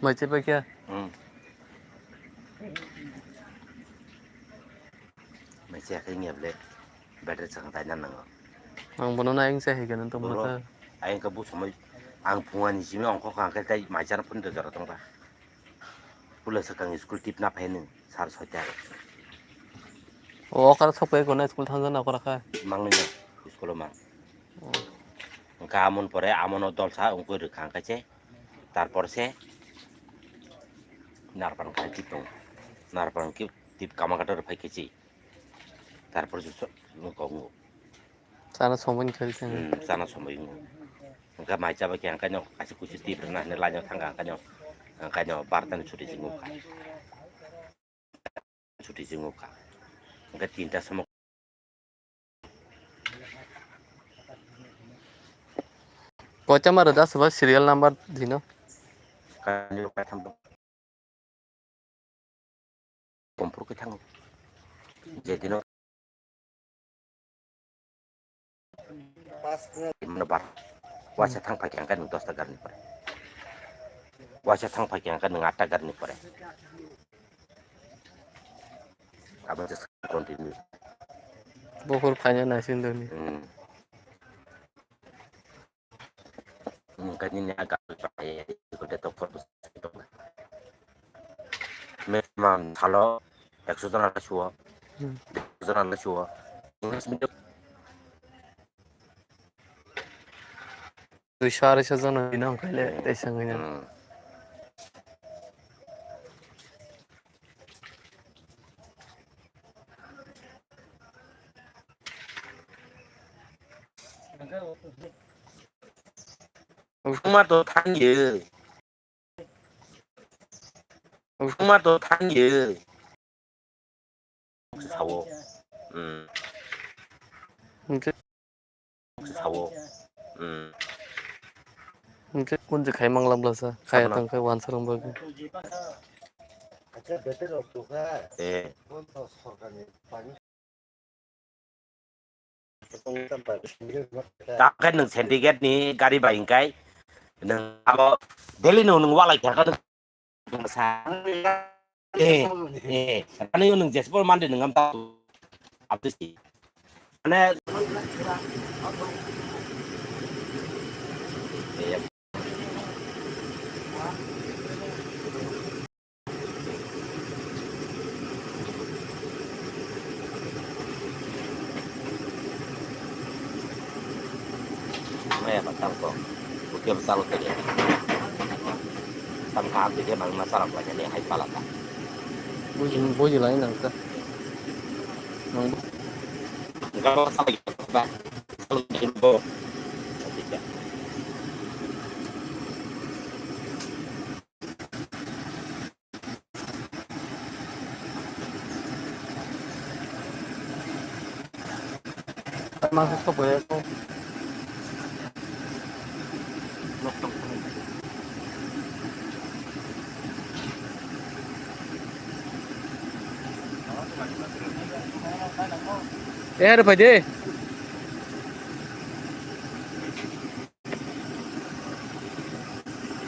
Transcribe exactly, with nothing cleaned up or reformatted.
Mai chepai khe? Hmm. Mai chaya khe wngya bwle. Battery chwng taina nango. Ang bono na ayang chai hai gana tong boro masa. Ayang khe bu somoi ang phungani simi ongkho kha khe tai mai chana phone do jora tongba. Pula swkang school tip na phai nung sar soita. O kar sok pai gona school thang jana kora kha. Mang nung school o mang. Oh. Hwnkhe amon pore amono dolsa wngkhe rwkha hwnkhe se, tarpor se narpan kha tip tongo, narpan khe tip kama kata rw phai khe se, tarpor se so-, wngkha wngo. Chana somoi wngkha rw thangwi. Hmm, chana somoi wngo. Hwnkhe mai chabai khe ang khaino kaisa kuisu tip rwna hinwi line o thangkha, ang khaino, ang khaino bartani chuti se wngkha. Chuti se wngkha. Hwnkhe tinta somoi. Koita ma rwda soba serial number dino. Kani rok kaitham rok. Kompor khe thango. Je dino. Mano bar. Waisa thang phai khe ang khe nwng dosta garni pore. Waisa thang phai khe ang khe nwng atta garni pore. Abo je continue. Bukur phaina naisin doni. Hmm. Nungkha nini a gari bai, gari to photo se tong. Maximum salo ekso jona na suo, Hmm. Ekso jona na suo. English medium. Duiso arai so jona bini wngkha le, Hmm. Tei sengwi na. Hmm. Wngma to thangyo. Wngma to thangyo. Sao. Hmm. Hwnkhe Sao. Hmm. Hwnkhe kunji khai mangla blasa, khaya Sabna. Tangkhe wansa rwng bagwi. Eh. Takhe nwng syndicate ni gari bai hwnkhe nwng abo daily no nwng walai kha khe nwng sa. Eh, eh, ani nwng jesbo mande nwng am ta. Abdesi. Mane Maya patang ko, bukia besar tadi. Tang kaham tadi mang masalah banyak ni hai pala ta. Buji, buji lain nang ta. Nang. Enggak masalah gitu, Pak. Selalu gitu. Tidak. Eh, ada apa, Dek?